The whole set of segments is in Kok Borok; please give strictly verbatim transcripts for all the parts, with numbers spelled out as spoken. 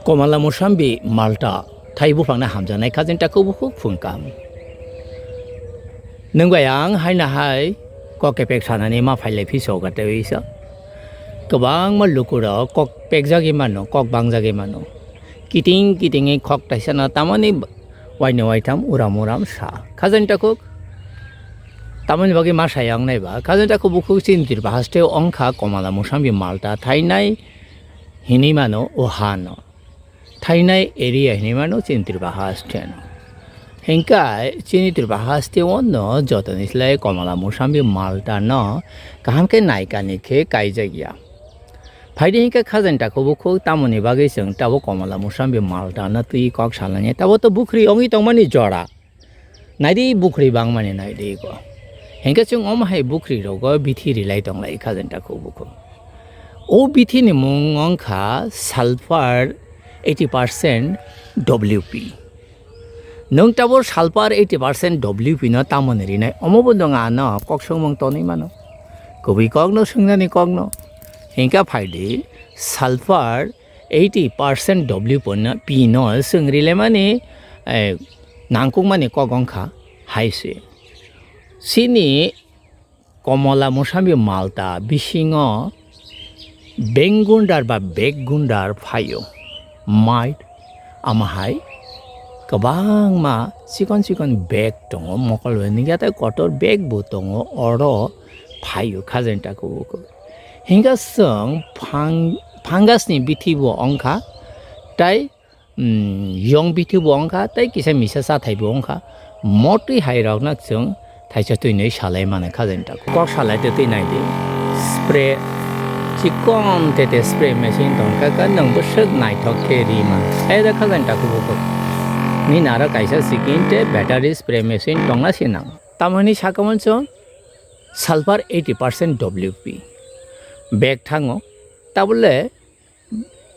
Komala musambi malta thai buphangno hamjaknai khajan takhuk bukhuk phung kaham. Nwng bai ang haino hai kok kepek sanani ma phailai phiso gate wisa. Kwbangma lukurok kok pekjagwi mano, kok bangjagwi mano. Kiting kitingwi kok taisano tamoni waini waitham uram uram sa. Khajan takhuk tamoni bagwi ma saya wngnai ba. Khajan takhuk bukhuk chini Tripura haste wngkha Komala musambi malta thainai hinwi mano o hano. Thainai area hinwi mano chini Tripura haste no. Hinkhe chini Tripura haste o no jotoni slai Komala musambi malta no kaham khe naikani khe kaijakya. Phaidi hinkhe khajan takhuk bukhuk tamoni bagwi chwng tabo Komala musambi malta no twi kok salani tabo to bukhri wngwi tongmani jora. Naidi bukhri bangmani naidi ko. Hinkhe chwng omo hai bukhri rogo bithi rilai tonglai khajan takhuk bukhuk. O bithi ni mung wngkha sulfur eighty percent W P. Nwng tabuk sulfur eighty percent W P no tamoni rinai omo bo nwng ano kok swngmung tonwi mano. Kubui kok no swngnani kok no. Hinkhe phaidi sulfur eighty percent W P no, P no chwng rilaimani, eh, nangkukmani kok wngkha hai se. Chini Komala musambi malta bisingo bengundar ba bekgundar phaio. Mait ama hai kwbangma chikon chikon bek tongo, mokol bai nukya tei kotor bek bo tongo, oro phaio khajan takhuk bukhuk. Hinkhe chwng phang-, fungus ni bithi bo wngkha, tei, mm, yong bithi bo wngkha, tei kisa misa chathai bo wngkha. Motwi hai rok no chwng thaisa twi nwi salai mano khajan takhuk. Kok salai twi twi nai di. Spray chikon tete spray machine tong kha, kha nwng bwswk naithok khe ri man. Ai da khajan takhuk bukhuk. Nini aro kaisa chikon tei battery spray machine tongna si nang. Tamoni saka man chwng sulfur eighty percent W P bag thango. Tabole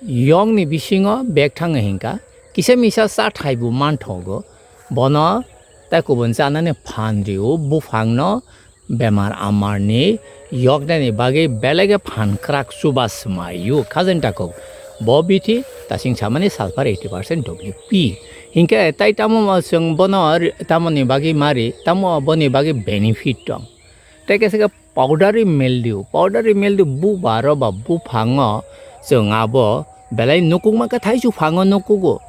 yongni bisingo bag thango hinkha, kisa misa chathai bo manthogo. Bono tei kubun chanani phan rio, buphangno bemar amarni yoknani bagwi belai khe phan kwrak chuba swmaio khajan takhuk. Bo bithi tasing samani sulfur eighty percent W P. Hinkhe tai tamo chwng bono ri-, tamoni bagwi mari, tamo boni bagwi benefit tong. Tei kaisa khe powdery mildew, powdery mildew bubaro ba buphango chwng abo belai nukungma khe thaichuk phango nukugo.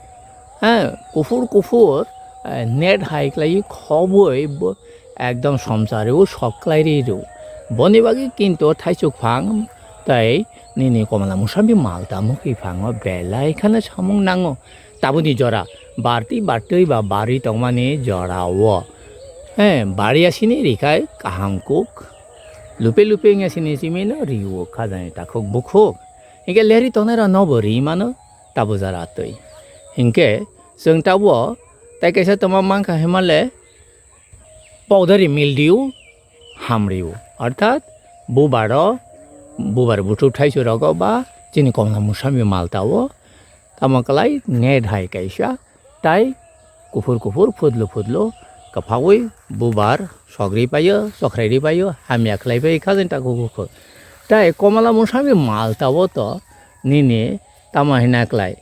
Ha, kuphur kuphur, eh, net hai khlaiwi khobwi bo ekdom somsari o sok khlai ri rw. Boni bagwi kinto thaichuk phang tei nini komla musambi malta mukhi phango belai kheno samung nango. Tabuni jora barti bartwi ba barwi tongmani jora o. He, bari asini rikhai kaham kuk. Lupe lupe wngya sini simino riwo khajani takhuk bukhuk. Hinkhe leri tongnai rok nobo ri mano tabo jora twi. Hinkhe chwng tabo tai kaisa tongma mankha himale powdari mildew hamriwo. Orthat bubaro, bubar buthuk thaichuk rogo ba chini komla musambi malta o tamo kwlai net hai kaisa, tai kuphur kuphur phutlu phutlu kwphaui bubar sogri paio, sokhrai ri paio, hamya khlai pai kha jani takhuk bukhuk. Tai komala musambi malta o to nini tamo hina khlai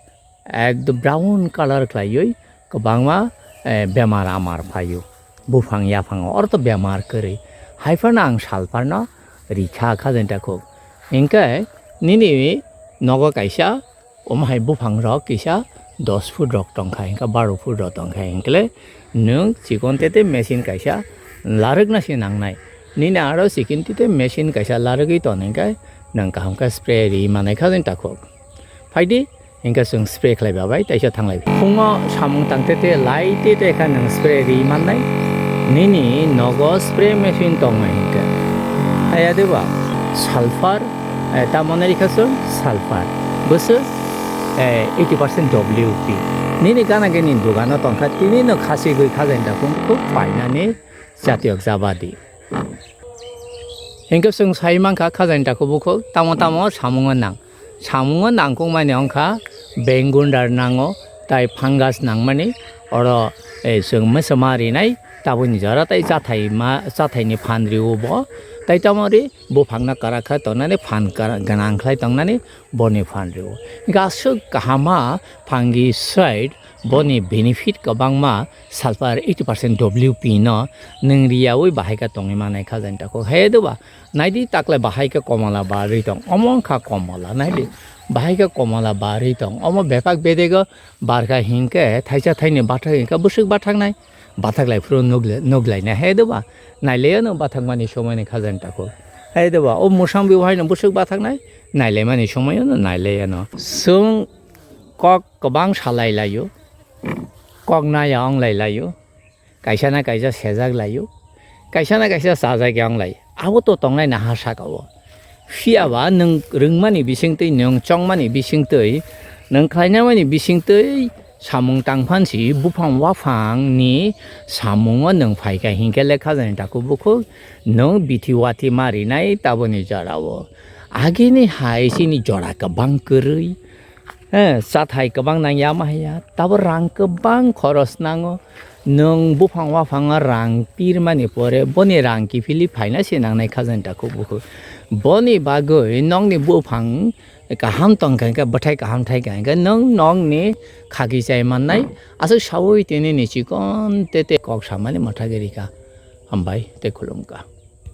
ekdom brown colour khlaiwi kwbangma, eh, bemar amar phaio. Buphang yaphango oro to bemar kwrwi. Hai phano ang sal phano rikha kha jani takhuk. Hinkhe nini nogo kaisa omo hai buphang rok kisa dos foot rok tongkha, hinkhe baro foot rok tongkha, hinkhe nwng chikon tete machine kaisa larwkna se nangnai. Nini aro chikon tete machine kaisa larwgwi ton hinkhe nwng kaham khe spray ri manai kha jani takhuk. Phaidi, hinkhe chwng spray khlai babai, taisa thanglai. Phungo samung tang tete lai tete kha nwng spray ri mannai. Nini nogo spray machine tongnai hinkhe. Aya deba, sulfur, eh, tamo nai kha chwng sulfur. Bwswk, eh, eighty percent W P. Nini gana gini dogano tongkha, tini no khasi gwi kha jani takhuk painani jatiyok jabadi. Hinkhe chwng sai mankha kha jani takhuk bukhuk tamo tamo samungo nang. Samungo nangkukmani wngkha bengundar nango, tai fungus nangmani oro, eh, chwng mwsama rinai taboni jora tei chathai ma, chathaini phan rio bo, tei tamo ri buphangno kwrak khe tongnani phan kwrak gwnang khlai tongnani boni phan rio. Hwnkhe aswk kaham ma fungicide boni benefit kwbangma sulfur eighty percent W P no nwng riyaui bahai khe tongwi manai kha jani takhuk. He doba, naidi taklai bahai khe komola barwi tong, omo wngkha komola, naidi bahai khe komola barwi tong, omo bepak bedego barkha hinkhe thaisa thaini bathak hinkhe bwswk bathaknai, bathak lai phuru nuk, nuk lainai. He doba, nailaiya no bathakmani somoini kha jani takhuk. He doba, o musambi haino bwswk bathaknai, nailaimani somoio no nailaiyano. Chwng kok kwbang salai laio, kok naya wng lai laio, kaisa na kaisa sejak laio, kaisa na kaisa chajak ya wng lai. Abo to tongnai naha saka o. Phiya ba nwng rwngmani bisingtwi, nwng chongmani bisingtwi, nwng khlainamani bisingtwi samung tangphan si buphang waphang ni samungo nwng phaikha hinkhe lekha jani takhuk bukhuk nwng bithi wathi ma rinai taboni jora o. Agini hai chini jora kwbang kwrwi. Eh, chathai kwbang nang ya ma haya, tabo rang kwbang khoros nango. Nwng buphang waphang rang pirmani pore, boni rang kiphilwi phaina se nangnai kha jani takhuk bukhuk. Boni bagwi nokni buphang kaham tongkha hwnkhe, bwthai kaham thaikha hwnkhe, nwng nokni khaki chai mannai, aswk saui tini ni chikon tete kok samani mwthagwi rikha. Hambai tei khulumkha.